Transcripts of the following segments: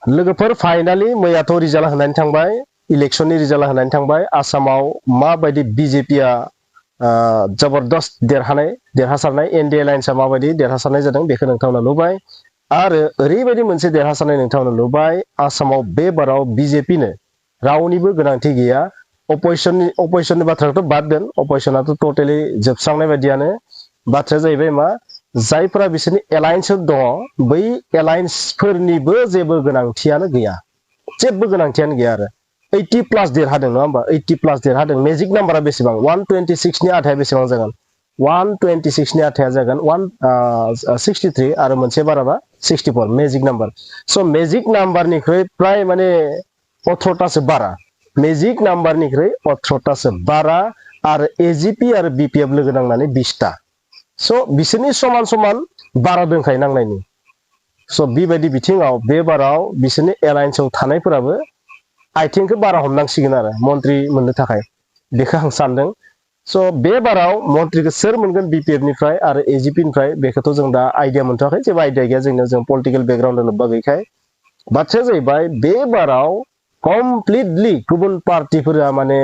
लोगोफोर finally मैयाथ' result होनानै थांबाय इलेक्शननि रिजाल्ट होनानै थांबाय आसामाव माबायदि बिजेपिआ जबरदस्त देरहासारनाय एनडीए लाइन्सआ माबायदि देरहासारनाय जादों बेखौ नोंथांमोना नुबाय आरो ओरैबायदि मोनसे देरहासारनाय नोंथांमोना नुबाय आसामाव बे बाराव बिजेपिनो रावनिबो गोनांथि गैया अपोजिशननि बाथ्राखौथ' बाद दोन अपोजिशनाथ' टटेलि जोबस्रांनाय बायदियानो बाथ्राया जाहैबाय मा जायफोरा बिसोरनि एलायन्स दङ बै एलायन्सफोरनिबो जेबो गोनांथियानो गैया जेबो गोनांथियानो गैया आरो 80+ देरहादों नङा होमबा 80+ देरहादों मेजिक नाम्बारा बेसेबां 126 नि आथाया बेसेबां जागोन 126 नि आथाया जागोन 163 आरो मोनसे बाराबा 64 मेजिक नाम्बार स' मेजिक नाम्बारनिख्रुइ प्राय माने 18टासो बारा मेजिक नाम्बारनिख्रुइ 18टासो बारा आरो एजिपि आरो बिपिएफ लोगो नांनानै 20टा स' बिसोरनि समान समान बारा दोंखायो नांनायनि स' बेबायदि बिथिङाव बे बाराव बिसोरनि एलायन्सआव थानायफोराबो आइथिंखौ बारा हमनांसिगोन आरो मन्त्रि मोननो थाखाय बेखौ आं सानदों स' बे बाराव मन्त्रिखौ सोर मोनगोन बिपिएफनिफ्राय आरो एजिपिनिफ्राय बेखौथ' जों दा आइडिया मोनथ'वाखै जेबो आइडिया गैया जों पलिटिकेल बेकग्राउन्डआव लोब्बा गैयैखाय बाथ्राया जाहैबाय बे बाराव कमप्लिटलि गुबुन पार्टिफोरा माने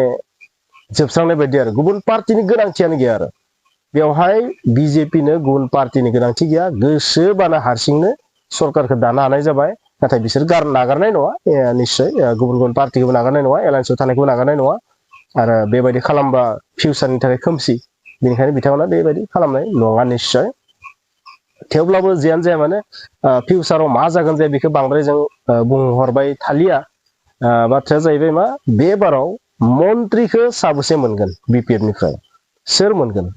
जोबस्रांनाय बायदि आरो गुबुन पार्टिनि गोनांथियानो गैया आरो बेवहाय बिजेपिनो गुबुन पार्टिनि गोनांथि गैया गोसोबानो हारसिंनो सरकारखौ दानो हानाय जाबाय नाथाय बिसोर नागारनाय नङा निश्चय गुबुन पार्टिखौबो नागारनाय नङा एलायन्सआव थानायखौबो नागारनाय नङा आरो बेबायदि खालामबा फिउचारनि थाखाय खोमसि बेनिखायनो बिथांमोना बेबायदि खालामनाय नङा निश्चय थेवब्लाबो जियानो जाया माने फिउचाराव मा जागोन जाया बेखौ बांद्राय जों बुंहरबाय थालिया बाथ्राया जाहैबाय मा बे बाराव मन्त्रिखौ साबेसे मोनगोन बिपिएफनिफ्राय सोर मोनगोन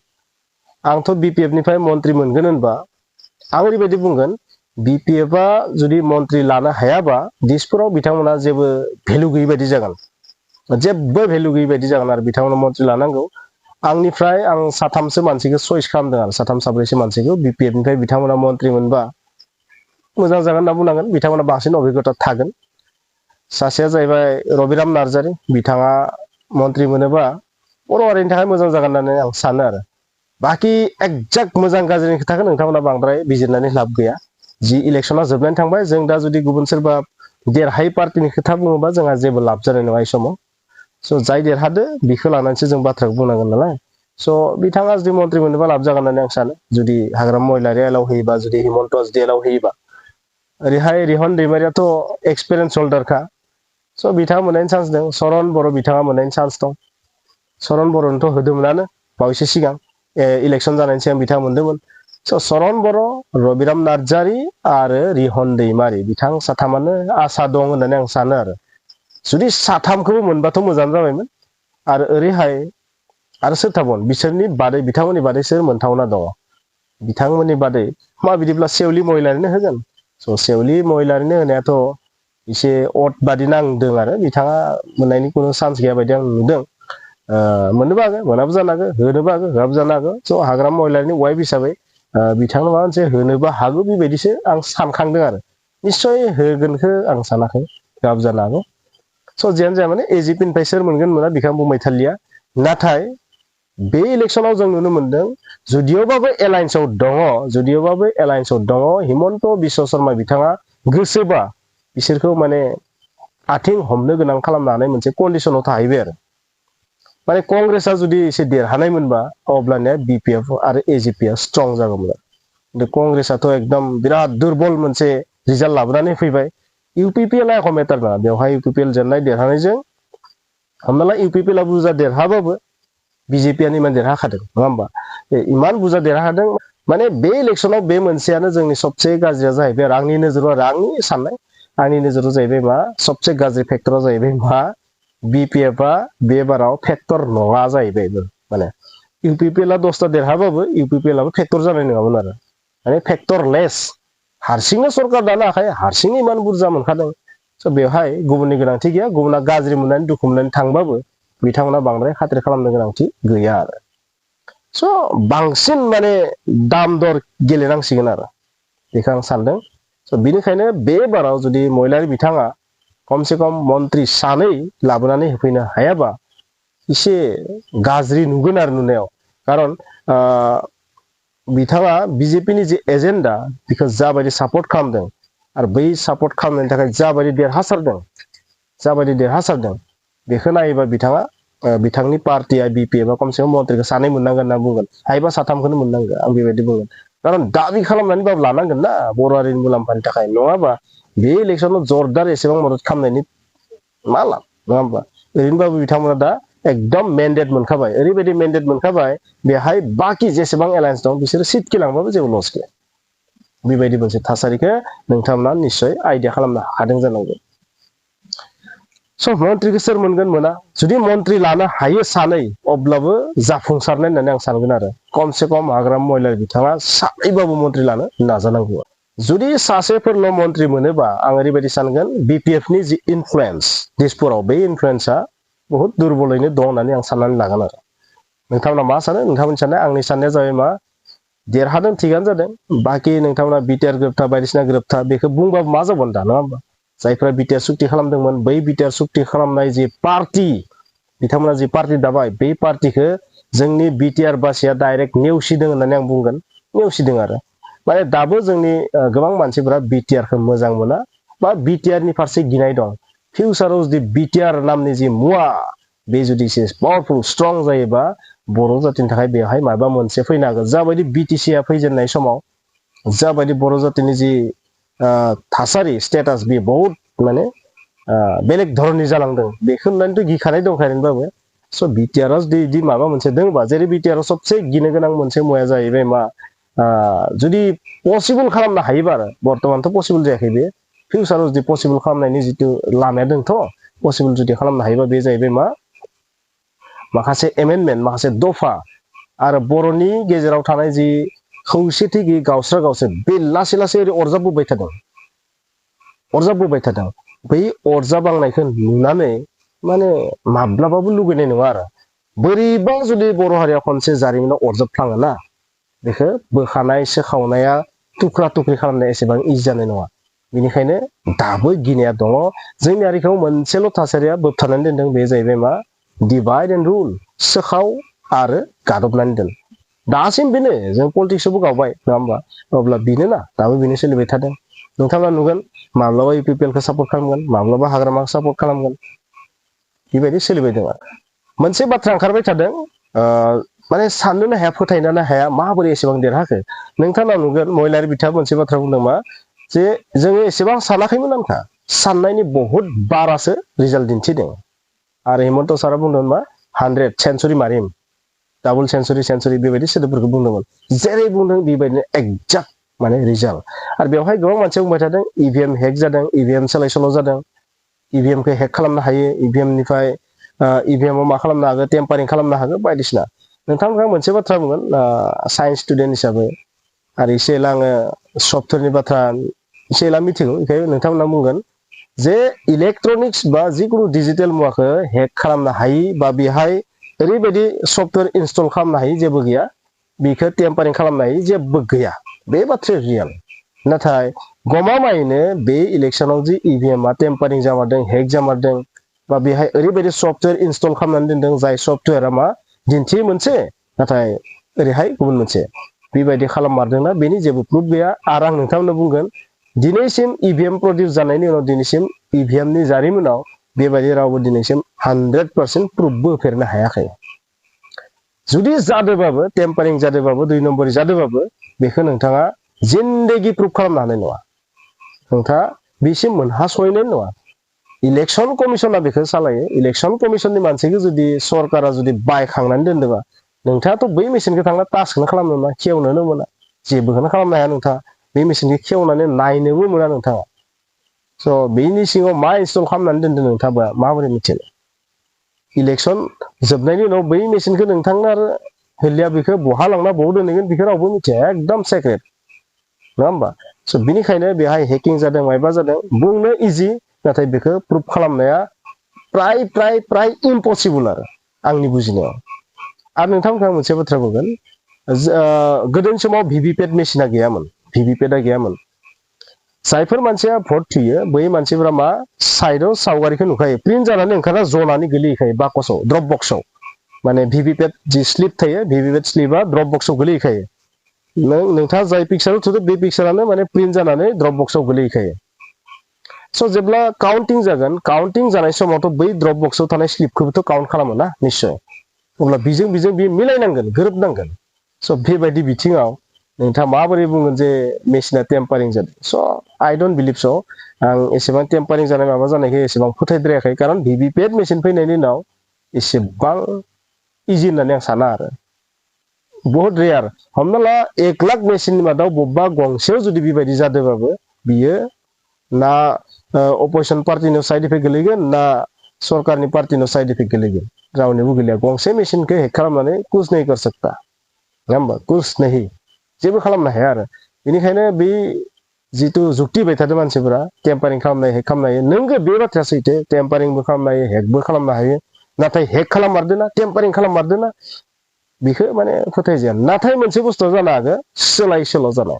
आंथ' बिपिएफनिफ्राय मन्त्रि मोनगोन होनबा आं ओरैबायदि बुंगोन बिपिएफआ जुदि मन्त्रि लानो हायाबा दिसपुराव बिथांमोना जेबो भेलु गैयै बायदि जागोन जेबो भेलु गैयै बायदि जागोन आरो बिथांमोना मन्त्रि लानांगौ आंनिफ्राय आं साथामसो मानसिखौ चइस खालामदों आरो साथाम साब्रैसो मानसिखौ बिपिएफनिफ्राय बिथांमोना मन्त्रि मोनबा मोजां जागोन होनना बुंनांगोन बिथांमोना बांसिन अभिगता थागोन सासेया जाहैबाय रबिराम नार्जारी बिथाङा मन्त्रि मोनोबा बर' हारिनि थाखाय मोजां जागोन होननानै आं सानो आरो बाखि एक्जाक्ट मोजां गाज्रिनि खोथाखौ नोंथांमोना बांद्राय बिजिरनानै लाब गैया जि इलेक्सना जोबनानै थांबाय जों दा जुदि गुबुन सोरबा देरहायै पार्टिनि खोथा बुङोबा जोंहा जेबो लाब जानाय नङा बे समाव स' जाय देरहादो बेखौ लानानैसो जों बाथ्राखौ बुंनांगोन नालाय स' बिथाङा जुदि मन्त्रि मोनोबा लाब जागोन होननानै आं सानो जुदि हाग्रामा महिलारि एलाव होयोबा जुदि हिमन्त जुदि एलाव होयोबा ओरैहाय रिहन दैमारियाथ' एक्सपिरियेन्स हल्डारखा स' बिथाङा मोननायनि चान्स दं सरन बर' बिथाङा मोननायनि चान्स दं सरन बर'नोथ' होदोंमोनानो बावैसो सिगां इलेक्सन जानायनि सिगां बिथाङा मोनदोंमोन स' सरन बर' रबिराम नार्जारी आरो रिहन दैमारि बिथां साथामानो आसा दं होननानै आं सानो आरो जुदि साथामखौबो मोनबाथ' मोजां जाबायमोन आरो ओरैहाय आरो सोर थाबावगोन बिसोरनि बादै बिथांमोननि बादै सोर मोनथावना दङ बिथांमोननि बादै मा बिदिब्ला सेवलि महिलारिनो होगोन स' सेवलि महिलारिनो होनायाथ' एसे अट बादि नांदों आरो बिथाङा मोननायनि खुनु चान्स गैया बायदि आं नुदों मोननोबो हागौ मोनाबो जानो हागौ होनोबो हागौ होआबो जानो हागौ स' हाग्रामा महिलारिनि वाइफ हिसाबै बिथांनो माबा मोनसे होनोबो हागौ बेबायदिसो आं सानखांदों आरो निस्सय होगोनखौ आं सानाखै होआबो जानो हागौ स' जियानो जाया माने एजिपिनिफ्राय सोर मोनगोन मोना बेखौ आं बुंबाय थालिया नाथाय बे इलेक्सनाव जों नुनो मोनदों जुदिअबाबो एलायन्सआव दङ हिमन्त बिश्व शर्मा बिथाङा गोसोबा बिसोरखौ माने आथिं हमनो गोनां खालामनो हानाय मोनसे कन्डिसनाव थाहैबाय आरो माने कंग्रेसआ जुदि एसे देरहानाय मोनबा अब्लानिया बिपिएफ आरो एजिपिआ स्ट्रं जागौमोन खिन्थु कंग्रेसआथ' एकदम बिराद दुरबल मोनसे रिजाल्ट लाबोनानै फैबाय इउपिपिएलआ एख' मेटार नङा बेवहाय इउपिपिएल जेननाय देरहानायजों हमना ला इउपिपिएलआ बुरजा देरहाबाबो बिजेपिआनो इमान देरहाखादों नङा होमबा इमान बुरजा देरहादों माने बे इलेक्सनाव बे मोनसेयानो जोंनि सबसे गाज्रिया जाहैबाय आरो आंनि नोजोराव आरो आंनि नोजोराव जाहैबाय मा सबसे गाज्रि फेक्टरा जाहैबाय मा बिपिएफआ बे बाराव फेक्टर नङा जाहैबाय माने इउपिपिएलआ 10टा देरहाबाबो इउपिपिएलआबो फेक्टर जानाय नङामोन आरो माने फेक्टरलेस हारसिंनो सरकार दानो हाखायो हारसिंनो इमान बुरजा मोनखादों स' बेवहाय गुबुननि गोनांथि गैया गुबुना गाज्रि मोननानै दुखु मोननानै थांबाबो बिथांमोना बांद्राय खाथिर खालामनो गोनांथि गैया आरो स' बांसिन माने दाम दर गेलेनांसिगोन आरो बेखौ आं सानदों स' बिनिखायनो बे बाराव जुदि महिलारि बिथाङा खमसे खम मन्त्रि सानै लाबोनानै होफैनो हायाबा एसे गाज्रि नुगोन आरो नुनायाव खारन बिथाङा बिजेपिनि जे एजेन्डा बेखौ जाबायदि सापर्ट खालामदों आरो बै सापर्ट खालामनायनि थाखाय जाबायदि देरहासारदों बेखौ नायोबा बिथाङा बिथांनि पार्टिया BPFआ खमसे खम मन्थ्रिखौ सानै मोननांगोन होनना बुंगोन हायोबा साथामखौनो मोननांगोन आं बेबायदि बुंगोन खारन दाबि खालामनानैबाबो लानांगोन ना बर' हारिनि मुलाम्फानि थाखाय नङाबा बे इलेक्सनाव जरदार एसेबां मदद खालामनायनि मा लाब नङा होमबा ओरैनोबाबो बिथांमोना दा एकदम मेन्डेट मोनखाबाय ओरैबायदि मेन्डेट मोनखाबाय बेहाय बाखि जेसेबां एलायन्स दं बिसोरो सिटखिलांबाबो जेबो लस गैया बेबायदि मोनसे थासारिखौ नोंथांमोना निस्सय आइडिया खालामनो हादों जानांगौ स' मन्थ्रिखौ सोर मोनगोन मोना जुदि मन्थ्रि लानो हायो सानै अब्लाबो जाफुंसारनाय होननानै आं सानगोन आरो खमसे खम हाग्रामा महिलारि बिथाङा सानैबाबो मन्थ्रि लानो नाजानांगौ जुदि सासेफोरल' मन्थ्रि मोनोबा आं ओरैबायदि सानगोन BPFनि जि इनफ्लुयेन्स दिसपुराव बे इनफ्लुयेन्सआ बहुत दुरबलैनो दं होननानै आं साननानै लागोन आरो नोंथांमोना मा सानो नोंथांमोननि साननाय आंनि साननाया जाबाय मा देरहादों थिगानो जादों बाखि नोंथांमोना बिटिआर गोरोबथा बायदिसिना गोरोबथा बेखौ बुंबाबो मा जागोन दा नङा होमबा जायफोरा बिटिआर सुक्ति खालामदोंमोन बै बिटिआर सुक्ति खालामनाय जि पार्टि बिथांमोना जि पार्टि दाबाय बे पार्टिखौ जोंनि बिटिआर बासिया डाइरेक्ट नेवसिदों होननानै आं बुंगोन नेवसिदों आरो माने दाबो जोंनि गोबां मानसिफोरा बिटिआरखौ मोजां मोना बा बिटिआरनि फारसे गिनाय दं फिउचाराव जुदि बिटिआर नामनि जि मुवा बे जुदि एसे पावारफुल स्ट्रं जायोबा बर' जातिनि थाखाय बेवहाय माबा मोनसे फैनो हागोन जाबायदि बिटिसिआ फैजेननाय समाव जाबायदि बर' जातिनि जि थासारि स्टेटास बे बहुत माने बेलेग धरननि जालांदों बेखौ होननानैथ' गिखानाय दंखायोबाबो स' बिटिआरआ जुदि बिदि माबा मोनसे दङबा जेरै बिटिआरआव सबसे गिनो गोनां मोनसे मुवाया जाहैबाय मा जुदि पसिबल खालामनो हायोबा आरो बर्तमानथ' पसिबल जायाखै बे फिउचाराव जुदि पसिबल खालामनायनि जिथु लामाया दंथ' पसिबल जुदि खालामनो हायोबा बे जाहैबाय मा माखासे एमेन्डमेन्ट माखासे दफा आरो बर'नि गेजेराव थानाय जि खौसेथि गैयै गावस्रा गावस्रा बे लासै लासै ओरै अरजाबबोबाय थादों बै अरजाबांनायखौ नुनानै माने माब्लाबाबो लुगैनाय नङा आरो बोरैबा जुदि बर' हारिया खनसे जारिमिनाव अरजाबफ्लाङोना बेखौ बोखानाय सोखावनाया थुख्रा थुख्रि खालामनाया एसेबां इजि जानाय नङा बेनिखायनो दाबो गिनाया दङ जोंनि हारिखौ मोनसेल' थासारिया बोबथानानै दोनदों बे जाहैबाय मा डिभाइड एन्ड रुल सोखाव आरो गादबनानै दोन दासिम बेनो जों पलिटिक्सआवबो गावबाय नङा होमबा अब्ला बेनो ना दाबो बेनो सोलिबाय थादों नोंथांमोना नुगोन माब्लाबा UPPLखौ सापर्ट खालामगोन माब्लाबा हाग्रामाखौ सापर्ट खालामगोन बेबायदि सोलिबाय दं आरो मोनसे बाथ्रा ओंखारबाय थादों माने साननोनो हाया फोथायनोनो हाया माबोरै एसेबां देरहाखो नोंथाङा नुगोन महिलारि बिथाङा मोनसे बाथ्रा बुंदों मा जे जोङो एसेबां सानाखैमोन आंखा साननायनि बहुत बारासो रिजाल्ट दिन्थिदों आरो हिमन्त सारा बुंदोंमोन मा 100 सेन्चुरि मारिम डाबल सेन्चुरि बेबायदि सोदोबफोरखौ बुंदोंमोन जेरै बुंदों बेबायदिनो एक्जाक्ट माने रिजाल्ट आरो बेवहाय गोबां मानसिया बुंबाय थादों EVM हेक जादों EVM सोलाय सोल' जादों EVMखौ हेक खालामनो हायो EVMनिफ्राय EVMआव मा खालामनो हागोन टेम्पारिं खालामनो हागोन बायदिसिना नोंथांमोनहा मोनसे बाथ्रा बुंगोन साइन्स स्टुडेन्ट हिसाबै आरो एसे एला आङो सफ्टवेयारनि बाथ्रा एसे एला मिथिगौ बेखायनो नोंथांमोनहा बुंगोन जे इलेक्ट्रनिक्स बा जिखुनु डिजिटेल मुवाखौ हेक खालामनो हायि बा बेहाय ओरैबायदि सफ्टवेयार इनस्टल खालामनो हायि जेबो गैया बेखौ टेम्पारिं खालामनो हायि जेबो गैया बे बाथ्राया रियेल नाथाय गमामायैनो बे इलेक्सनाव जि EVMआ टेम्पारिं जामारदों हेक जामारदों बा बेहाय ओरैबायदि सफ्टवेयार इनस्टल खालामनानै दोनदों जाय सफ्टवेयारा मा दिन्थियो मोनसे नाथाय ओरैहाय गुबुन मोनसे बेबायदि खालाममारदोंना बेनि जेबो प्रुफ गैया आरो आं नोंथांमोननो बुंगोन दिनैसिम EVM प्रडिउस जानायनि उनाव दिनैसिम EVMनि जारिमिनाव बेबायदि रावबो दिनैसिम 100% प्रुफबो होफेरनो हायाखै जुदि जादोंबाबो टेम्पारिं जादोंबाबो 2 नम्बरि जादोंबाबो बेखौ नोंथाङा जिन्देगि प्रुफ खालामनो हानाय नङा नोंथाङा बेसिम मोनहासहैनाय नङा इलेक्सन कमिसना बेखौ सालायो इलेक्सन कमिसननि मानसिखौ जुदि सरकारा जुदि बायखांनानै दोनदोंबा नोंथाङाथ' बै मेसिनखौ थांना टाचखौनो खालामनो मोना खेवनोनो मोना जेबोखौनो खालामनो हाया नोंथाङा बे मेसिनखौ खेवनानै नायनोबो मोना नोंथाङा स' बेनि सिङाव मा इनस्टल खालामनानै दोनदों नोंथाङा माबोरै मिथिनो इलेक्सन जोबनायनि उनाव बै मेसिनखौ नोंथांनो आरो होलिया बेखौ बहा लांना बहा दोनहैगोन बेखौ रावबो मिथिया एकदम सेक्रेट नङा होमबा स' बिनिखायनो बेहाय हेकिं जादों मायबा जादों बुंनो इजि नाथाय बेखौ प्रुफ खालामनाया प्राय इम्पसिबल आरो आंनि बुजिनायाव आरो नोंथांमोनखौ आं मोनसे बाथ्रा बुंगोन गोदोनि समाव भिभिपेट मेसिना गैयामोन भिभिपेटआ गैयामोन जायफोर मानसिया भट थुयो बै मानसिफोरा मा साइडआव सावगारिखौ नुखायो प्रिन्ट जानानै ओंखारना जनानै गोलैहैखायो बाकसाव ड्रप बक्सआव माने भिभिपेट जि स्लिप थायो भिभिपेट स्लिपआ ड्रप बक्सआव गोलैहैखायो नोंथाङा जाय पिक्साराव थुदो बे पिक्सारानो माने प्रिन्ट जानानै ड्रप बक्सआव गोलैहैखायो स' जेब्ला काउन्टिं जागोन काउन्टिं जानाय समावथ' बै ड्रप बक्सआव थानाय स्लिपखौबोथ' काउन्ट खालामो ना निश्चय अब्ला बिजों बे मिलायनांगोन गोरोबनांगोन स' बेबायदि बिथिङाव नोंथाङा माबोरै बुंगोन जे मेसिना टेम्पारिं जादों स' आइ डोन्ट बिलिभ स' आं एसेबां टेम्पारिं जानाय माबा जानायखौ एसेबां फोथायद्रायाखै खारन भिभिपेट मेसिन फैनायनि उनाव एसेबां इजि होननानै आं साना आरो बहुत रेयार हमना ला 1 लाख मेसिननि मादाव बबेबा गंसेयाव जुदि बेबायदि जादोंबाबो बियो ना अपोजिशन पार्टिनाव साइड इफेक्ट गोलैगोन ना सरकारनि पार्टिनाव साइड इफेक्ट गोलैगोन रावनिबो गोलैया गंसे मेसिनखौ हेक खालामनानै कुछ नहीं कर सकता नङा होमबा कुछ नहीं जेबो खालामनो हाया आरो बेनिखायनो बे जिथु जुक्ति बाय थादों मानसिफोरा टेम्पारिं खालामनाय हेक खालामनो हायो नोंगो बे बाथ्राया सैथो टेम्पारिंबो खालामनो हायो हेकबो खालामनो हायो नाथाय हेक खालाममारदोना टेम्पारिं खालाममारदोना बेखौ माने फोथायजाया नाथाय मोनसे बुस्थुआ जानो हागौ सोलाय सोल' जानाय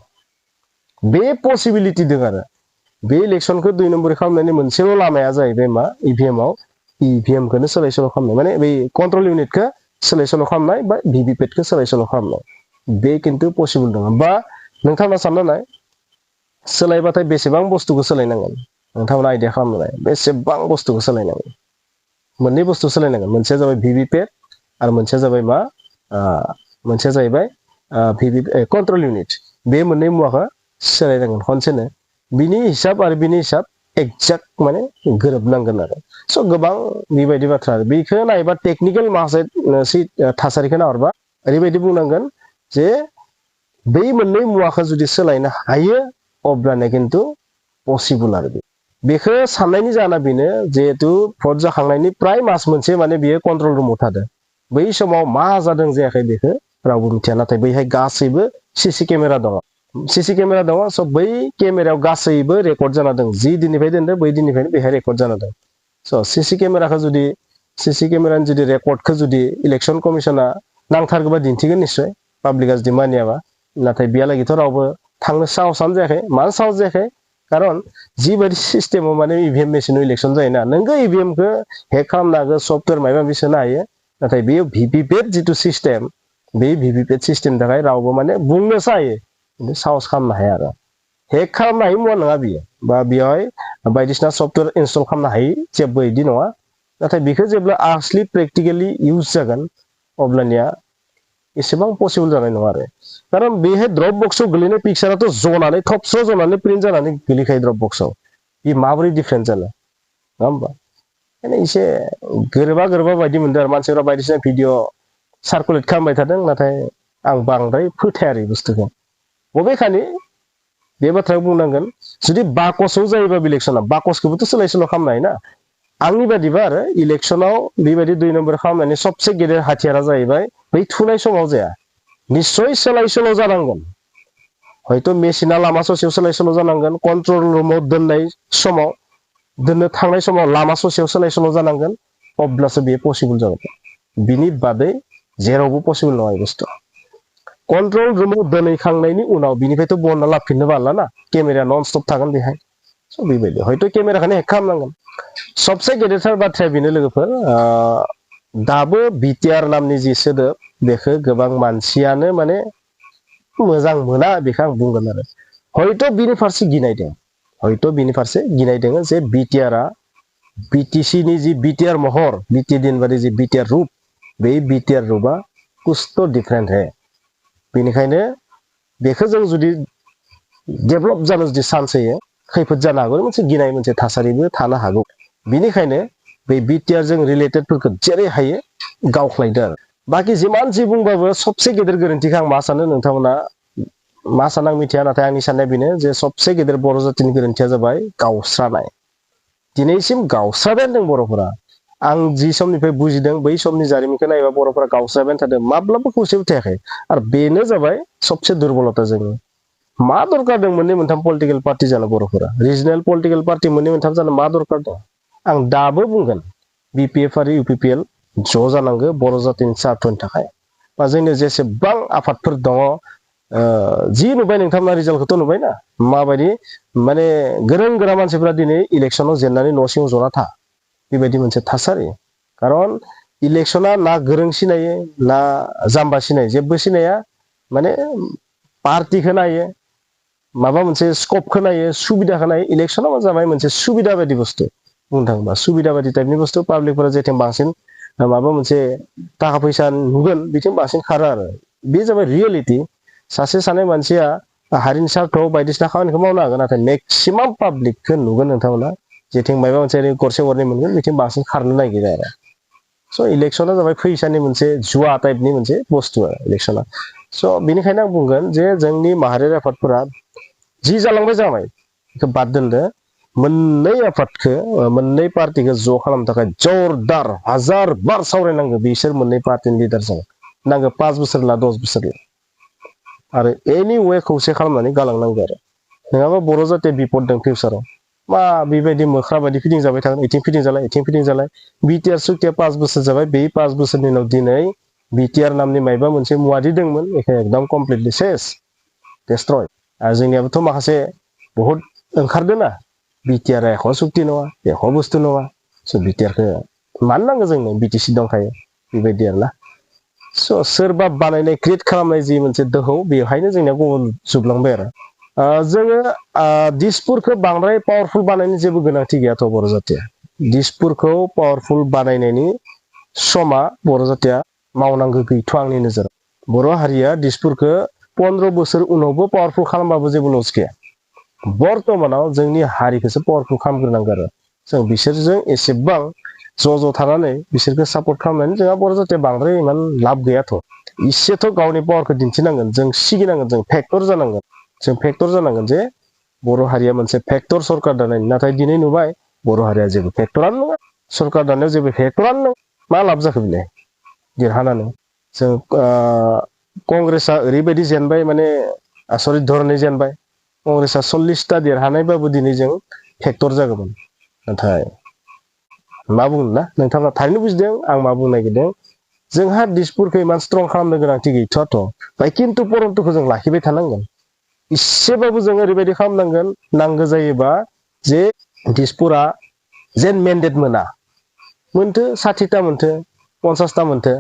बे पसिबिलिटि दं आरो बे इलेक्सनखौ 2 नम्बर खालामनायनि मोनसेल' लामाया जाहैबाय मा इभिएमआव इभिएमखौनो सोलाय सोल' खालामनाय माने बै कन्ट्रल इउनिटखौ सोलाय सोल' खालामनाय बा भिभिपेटखौ सोलाय सोल' खालामनाय बे खिन्थु पसिबल दङ बा नोंथाङा साननानै सोलायबाथाय बेसेबां बुस्थुखौ सोलायनांगोन नोंथांमोना आइडिया खालामनाय बेसेबां बुस्थुखौ सोलायनांगोन मोननै बुस्थु सोलायनांगोन मोनसेया जाबाय भिभिपेट आरो मोनसेया जाबाय मा मोनसेया जाहैबाय कन्ट्रल इउनिट बे मोननै मुवाखौ सोलायनांगोन खनसेनो बिनि हिसाब आरो बिनि हिसाब एक्जेक्ट माने गोरोबनांगोन आरो स' गोबां बेबायदि बाथ्रा आरो बेखौ नायोबा टेकनिकेल माखासे थासारिखौ नाहरबा ओरैबायदि बुंनांगोन जे बै मोननै मुवाखौ जुदि सोलायनो हायो अब्लानो खिन्थु पसिबल आरो बेखौ साननायनि जाहोना बेनो जिहेतु भट जाखांनायनि प्राय मास मोनसे माने बियो कन्ट्रल रुमाव थादों बै समाव मा जादों जायाखै बेखौ रावबो मिथिया नाथाय बैहाय गासैबो सीसी केमेरा दङ सीसी केमेरा दङ स' बै केमेरायाव गासैबो रेकर्ड जाना दं जि दिननिफ्राय दोनदों बै दिननिफ्रायनो बेहाय रेकर्ड जाना दं स' सीसी केमेराखौ जुदि सीसी केमेरानि जुदि रेकर्डखौ जुदि इलेक्सन कमिसना नांथारगौबा दिन्थिगोन निश्चय पाब्लिका जुदि मानियाबा नाथाय बेहालागैथ' रावबो थांनो साहसानो जायाखै मानो साहस जायाखै खारन जिबायदि सिस्टेमाव माने इभिएम मेसिनाव इलेक्सन जायोना नोंगो इभिएमखौ हेक खालामनो हागौ सफ्टवेयर माबा माबि सोनो हायो नाथाय बेयो भिभिपेट जिथु सिस्टेम बे भिभिपेट सिस्टेमनि थाखाय रावबो माने बुंनोसो हायो खिन्थु साहस खालामनो हाया आरो हेक खालामनो हायै मुवा नङा बियो बा बेवहाय बायदिसिना सफ्टवेयर इनस्टल खालामनो हायै जेबो बिदि नङा नाथाय बेखौ जेब्ला आसलि प्रेक्टिकेलि इउज जागोन अब्लानिया एसेबां पसिबल जानाय नङा आरो खारन बेहाय ड्रप बक्सआव गोलैनाय पिक्साराथ' जनानै थबस्र' जनानै प्रिन्ट जानानै गोलैखायो ड्रप बक्सआव बे माबोरै डिफारेन्ट जानो नङा होमबा माने एसे गोरोबा बायदि मोनदों आरो मानसिफोरा बायदिसिना भिडिअ सार्कुलेट खालामबाय थादों नाथाय आं बांद्राय फोथायारि बुस्थुखौ बबेखानि बे बाथ्राखौ बुंनांगोन जुदि बाकसआव जायोबा इलेक्सना बाकसखौबोथ' सोलाय सोल' खालामनो हायोना आंनि बादिबा आरो इलेक्सनाव बेबायदि 2 नम्बर खालामनायनि सबसे गेदेर हाथियारा जाहैबाय बै थुनाय समाव जाया निस्सय सोलाय सोल' जानांगोन हयथ' मेसिना लामा ससेयाव सोलाय सोल' जानांगोन कन्ट्रल रुमाव दोननो थांनाय समाव लामा ससेयाव सोलाय सोल' जानांगोन अब्लासो बेयो पसिबल जागोन बिनि बादै जेरावबो पसिबल नङा बे बुस्थुआ कन्ट्रल रुमाव दोनहैखांनायनि उनाव बिनिफ्रायथ' बहनना लाफिननोबो हाला ना केमेराया नन स्टप थागोन बेहाय स' बेबायदि हयथ' केमेराखौनो हेक खालामनांगोन सबसे गेदेरथार बाथ्राया बेनो लोगोफोर दाबो बिटिआर नामनि जि सोदोब बेखौ गोबां मानसियानो माने मोजां मोना बेखौ आं बुंगोन आरो हयथ' बिनि फारसे गिनाय दङ जे बिटिआरआ बिटिसिनि जि बिटिआर महर बिटिएडिन बादि जि बिटिआर रुप बे बिटिआर रुपआ कुछ डिफारेन्ट है बेनिखायनो बेखौ जों जुदि डेभेलप जानो जुदि चान्स होयो खैफोद जानो हागौ मोनसे गिनाय मोनसे थासारिबो थानो हागौ बिनिखायनो बे बिटिआरजों रिलेटेडफोरखौ जेरै हायो गावख्लायदो आरो बाखि जिमान जि बुंबाबो सबसे गेदेर गोरोन्थिखौ आं मा सानो नोंथांमोना मा सानो आं मिथिया नाथाय आंनि साननाया बेनो जे सबसे गेदेर बर' जातिनि गोरोन्थिया जाबाय गावस्रानाय दिनैसिम गावस्राबायानो दं बर'फोरा आं जि समनिफ्राय बुजिदों बै समनि जारिमिनखौ नायोबा बर'फोरा गावस्राबायानो थादों माब्लाबा खौसेबो थायाखै आरो बेनो जाबाय सबसे दुरबलता जोंनि मा दरकार दं मोननै मोनथाम पलिटिकेल पार्टि जानो बर'फोरा रिजनेल पलिटिकेल पार्टि मोननै मोनथाम जानो मा दरकार दं आं दाबो बुंगोन बिपिएफ आरो इउपिपिएल ज' जानांगौ बर' जातिनि सार्थनि थाखाय बा जोंनि जेसेबां आफादफोर दङ जि नुबाय नोंथांमोना रिजाल्टखौथ' नुबायना माबायदि माने गोरों गोरा मानसिफ्रा दिनै इलेक्सनाव जेननानै न' सिङाव जना था बेबायदि मोनसे थासारि खारन इलेक्सना ना गोरों सिनायो ना जाम्बा सिनायो जेबो सिनाया माने पार्टिखौ नायो माबा मोनसे स्कपखौ नायो सुबिदाखौ नायो इलेक्सना मा जाबाय मोनसे सुबिदा बायदि बुस्थु बुंनो थाङोबा सुबिदा बायदि टाइपनि बुस्थु पाब्लिकफोरा जेथिं बांसिन माबा मोनसे थाखा फैसा नुगोन बिथिं बांसिन खारो आरो बे जाबाय रियेलिटि सासे सानै मानसिया हारिनि सार्थआव बायदिसिना खामानिखौ मावनो हागोन नाथाय मेक्सिमाम पाब्लिकखौ नुगोन नोंथांमोना जेथिं माबा मोनसे गरसे गरनै मोनगोन बिथिं बांसिन खारनो नागिरो आरो स' इलेक्सना जाबाय फैसानि मोनसे जुवा टाइपनि मोनसे बुस्थु आरो इलेक्सना स' बेनिखायनो आं बुंगोन जे जोंनि माहारियारि आफादफोरा जि जालांबाय बेखौ बाद दोनदो मोननै आफादखौ मोननै पार्टिखौ ज' खालामनो थाखाय जरदार हाजार बार सावरायनांगौ बिसोर मोननै पार्टिनि लिडारजों नांगौ 5 बोसोर ला 10 बोसोर आरो एनि वे खौसे खालामनानै गालांनांगौ आरो नङाबा बर' जातिया बिपद दं फिउचाराव मा बेबायदि मोख्रा बायदि फिदिं जाबाय थागोन इथिं फिदिं जालाय बिटिआर सुक्तिया 5 बोसोर जाबाय बे 5 बोसोरनि उनाव दिनै बिटिआर नामनि मायबा मोनसे मुवादि दंमोन बेखौ एकदम कमप्लिटलि सेस डेस्ट्रय आरो जोंनियाबोथ' माखासे बहुद ओंखारदों ना बिटिआर एख' सुक्ति नङा एख' बुस्थु नङा स' बिटिआरखौ मानो नांगौ जोंनो बिटिसि दंखायो बेबायदि आरोना स' सोरबा बानायनाय क्रिएट खालामनाय जि मोनसे दोहौ बेवहायनो जोंनिया गुबुन जोबलांबाय आरो जोङो दिसपुरखौ बांद्राय पावारफुल बानायनो जेबो गोनांथि गैयाथ' बर' जातिया दिसपुरखौ पावारफुल बानायनायनि समा बर' जातिया मावनांगौ गैथ' आंनि नोजोराव बर' हारिया दिसपुरखौ 15 बोसोर उनावबो पावारफुल खालामबाबो जेबो लस गैया बर्तमानाव जोंनि हारिखौसो पावारफुल खालामग्रोनांगौ आरो जों बिसोरजों एसेबां ज' थानानै बिसोरखौ सापर्ट खालामनानै जोंहा बर' जातिया बांद्राय इमान लाब गैयाथ' इसेथ' गावनि पावारखौ दिन्थिनांगोन जों सिगिनांगोन जों फेक्टर जानांगोन जे बर' हारिया मोनसे फेक्टर सरकार दानायनि नाथाय दिनै नुबाय बर' हारिया जेबो फेक्टरानो नङा सरकार दानायाव जेबो फेक्टरानो नङा मा लाब जाखो बिलाय देरहानानै जों कंग्रेसआ ओरैबायदि जेनबाय माने आसरित धरनै जेनबाय कंग्रेसआ 40टा देरहानायबाबो दिनै जों फेक्टर जागौमोन नाथाय मा बुंनो ना नोंथाङा थारैनो बुजिदों आं मा बुंनो नागिरदों जोंहा दिसपुरखौ इमान स्ट्रं खालामनो गोनांथि गैथ'आथ' ओमफ्राय खिन्थु परन्तुखौ जों लाखिबाय थानांगोन इसेबाबो जों ओरैबायदि खालामनांगोन नांगौ जायोबा जे दिसपुरा जेन मेन्डेट मोनथो 60टा मोनथो 50टा मोनथो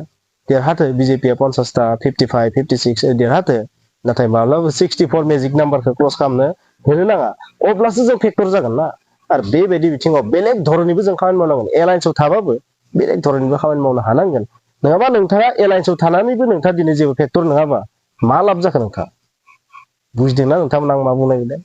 देरहाथो बिजेपिया 50टा 55 56 देरहाथो नाथाय माब्लाबो 64 मेजिक नाम्बारखौ क्रस खालामनो होनो नाङा अब्लासो जों फेक्टर जागोन ना आरो बेबायदि बिथिङाव बेलेग धरननिबो जों खामानि मावनांगोन एलायन्सआव थाबाबो बेलेग धरननिबो खामानि मावनो हानांगोन नङाबा नोंथाङा एलायन्सआव थानानैबो नोंथाङा दिनै जेबो फेक्टर नङाबा मा लाब जाखो नोंथाङा बुजिदोंना नोंथांमोन आं मा बुंनो नागिरदों